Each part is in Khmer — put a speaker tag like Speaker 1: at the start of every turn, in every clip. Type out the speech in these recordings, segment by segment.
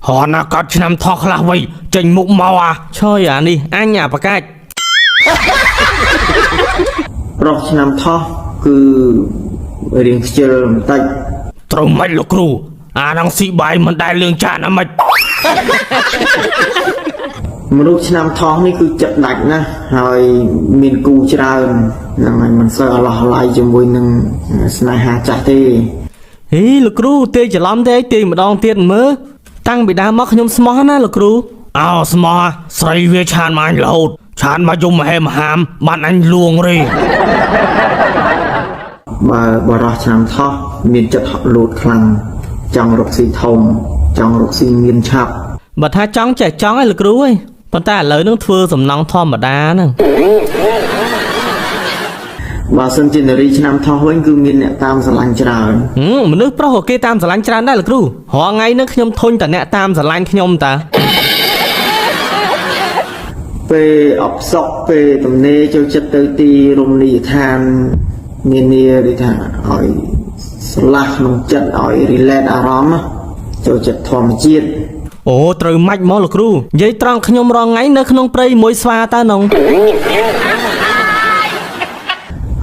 Speaker 1: ហរណាកាត់ឆ្នាំថោះខ្លះវៃចេញមុខមកអាឆយអានេះអញអាប្រកាច់
Speaker 2: ប្រុសឆ្នាំថោះគឺរៀងខ្ជិលបន្តិច
Speaker 1: ត្រូវមិនលោកគ្រូអានឹងស៊ីបាយមិនដែលលឿងចានអាម៉េច
Speaker 2: មនុស្សឆ្នាំថោះនេះគឺចិត្តដាច់ណាស់ហើយមានគូច្រើនហ្នឹងហើយមិនសូវអឡោះអាល័យជាមួយនឹងស្នេហាចាស់ទេ
Speaker 1: ហេលោកគ្រូទេច្រឡំទេអីទេម្ដងទៀតមើលតាំងពីដើមមកខ្ញុំស្មោះណាលោកគ្រូអោស្មោះស្រីវាឆានមកអញរហូតឆានមកយំមហេមហាមបានអញលួងរេ
Speaker 2: បើបរោះឆ្នាំថោះមានចិត្តហក់លោតខ្លាំងចង់រកស៊ីធំចង់រកស៊ីមានឆាប់
Speaker 1: បើថាចង់ចេះចង់ឯងលោកគ្រូអើយប៉ុន្តែឥឡូវនឹងធ្វើសំណង់ធម្មតាហ្នឹង
Speaker 2: បើសិនជានារីឆ្នាំថោះវិញគឺមានអ្នកតាមស្រឡាញ់ច្រើន
Speaker 1: ហឹមមនុស្សប្រុសក៏គេតាមស្រឡាញ់ច្រើនដែរលោកគ្រូរាល់ថ្ងៃហ្នឹងខ្ញុំធុញតែអ្នកតាមស្រឡាញ់ខ្ញុំតា
Speaker 2: ពេលអបសុកពេលទំនេរចូលចិត្តទៅទីរមណីយដ្ឋាននានាដូចថាឲ្យស្រឡះក្នុងចិត្តឲ្យ relax អារម្មណ៍ណាចូលចិត្តធម្មជាតិ
Speaker 1: អូត្រូវម៉ាច់មកលោកគ្រូនិយាយត្រង់ខ្ញុំរាល់ថ្ងៃនៅក្នុងព្រៃមួយស្វាតើនង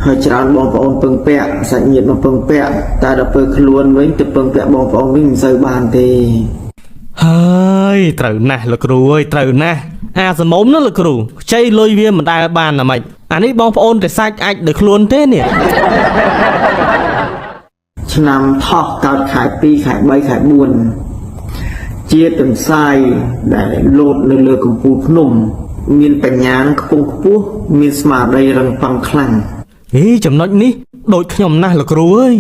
Speaker 2: ហើយច្រើនបងប្អូនពឹងពាក់សាច់ញាតិមកពឹងពាក់តែដល់ពេលខ្លួនវិញទៅពឹងពាក់បងប្អូនវិញមិនសូវបានទេ
Speaker 1: ហើយត្រូវណាស់លោកគ្រូអើយត្រូវណាស់អាសមុំនោះលោកគ្រូខ្ចីលុយវាមិនដែលបានអាម៉េចអានេះបងប្អូនតែសាច់អាចដោយខ្លួនទេនេះ
Speaker 2: ឆ្នាំថោះកើតខែ2ខែ3ខែ4ជាទន្សាយដែលលោតនៅលើកំពូលភ្នំ មានបញ្ញានឹងខ្ពង់ខ្ពស់មានស្មារតីរឹងប៉ឹងខ្លាំង
Speaker 1: ហេចំណុចនេះដូចខ្ញុំណាស់លោកគ្រូអើយ